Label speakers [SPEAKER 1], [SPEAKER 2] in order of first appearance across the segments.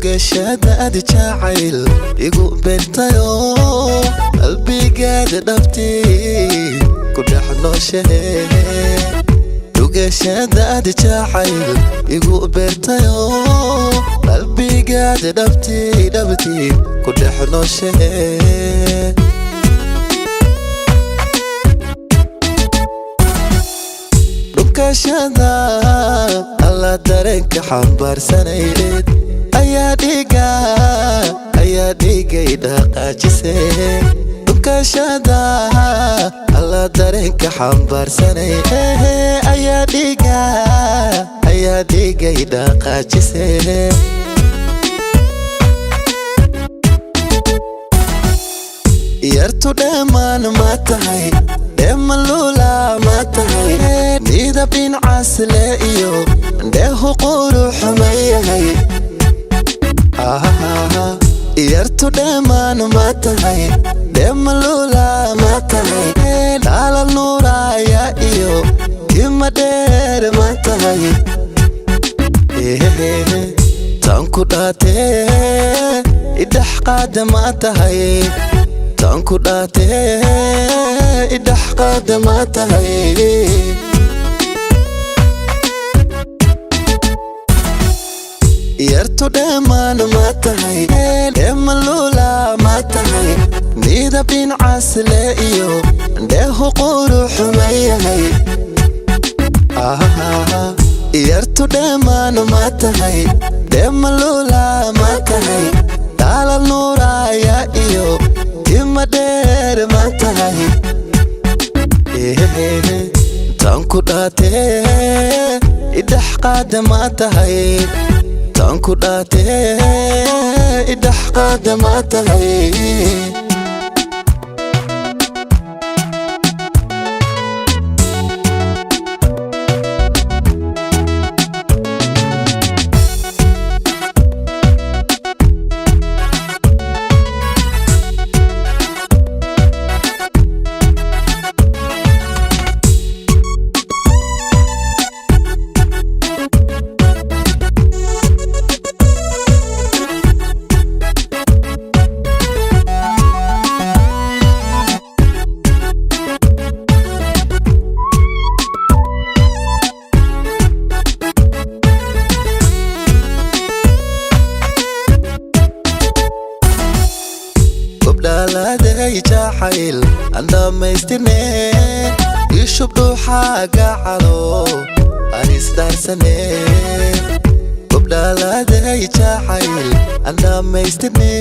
[SPEAKER 1] Dhugashada jacayl igu beertayo, qalbigaada dhabtii ku dhex nooshahe. Dhugashada jacayl igu beertayo, qalbigaada dhabtii dhabtii ku dhex nooshahe. Dhugashada alla dareenka xambaarsanayd ayaa dhiiga, ayaa dhiigay dhaqaajise. Dhugashada alla dareenka xambaarsanay ayaa dhiiga, ayaa dhiigay dhaqaajise. Yartu dheemaan ma tahay, dheeman luula ma tahay, midab dhinacasle iyo dheehu qurux ma yahay. Yartu dheemaan ma tahay, dheeman luula ma tahay, dhaalal nuuraaya iyo tima dheer ma tahay. Tan ku dhaatee idhex qaada ma tahay, tan ku dhaatee idhex qaada ma tahay. Yartu dheemaan ma tahay, dheeman luula ma tahay, midab dhinacasle iyo dheehu qurux ma yahay. Yartu dheemaan ma tahay, dheeman luula ma tahay, dhaalal nuuraaya iyo tima dheer ma tahay. Tan ku dhaatee idhex qaada ma tahay, tan ku dhaatee idhex qaada ma tahay. Gobdhaaladay jacayl aan dhammaystirne, ishub dhuuxaaga calo aan isdhaarsane. Gobdhaaladay jacayl aan dhammaystirne,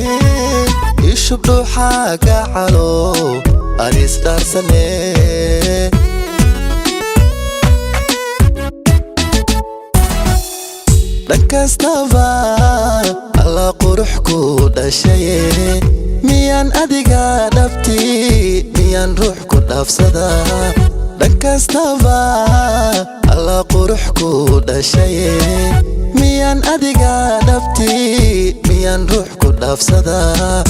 [SPEAKER 1] ishub dhuuxaaga calo aan isdhaarsane. Dhan kastaba alla qurux ku dhashaye, miyaan adiga dhabtii, miyaan ruux ku dhaafsadaa? Dhan kastaba alla qurux ku dhashaye, miyaan adiga dhabtii, miyaan ruux ku dhaafsadaa?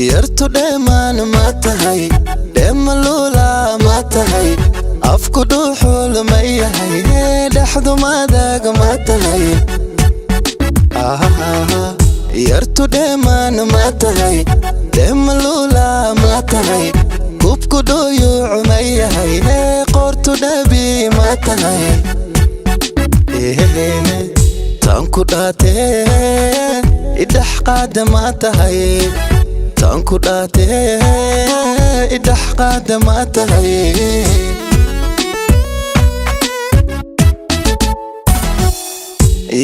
[SPEAKER 1] Yartu dheemaan ma tahay, dheeman luula ma tahay, afku dhuuxul ma yahay, dhexdu madag ma tahay. Yartu dheemaan ma tahay, dheeman luula ma tahay, kubku dhuyuuc ma yahay, qoortu dhabi ma tahay. Tan ku dhaatee idhex qaada ma tahay, tan ku dhaatee idhex qaada ma tahay.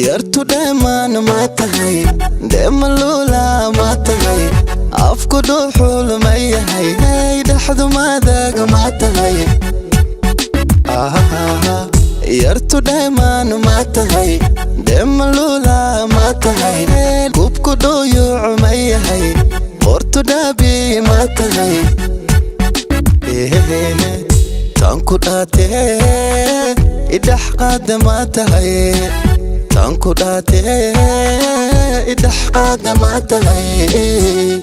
[SPEAKER 1] Yartu dheemaan ma tahay, dheeman luula ma tahay, afku dhuuxul ma yahay, dhexdu madag ma tahay. Yartu dheemaan ma tahay, dheeman luula ma tahay, kubku dhuyuuc ma yahay, qoortu dhabi ma tahay. Tan ku dhaatee idhex qaada ma tahay, tan ku dhaatee idhex qaada ma tahay.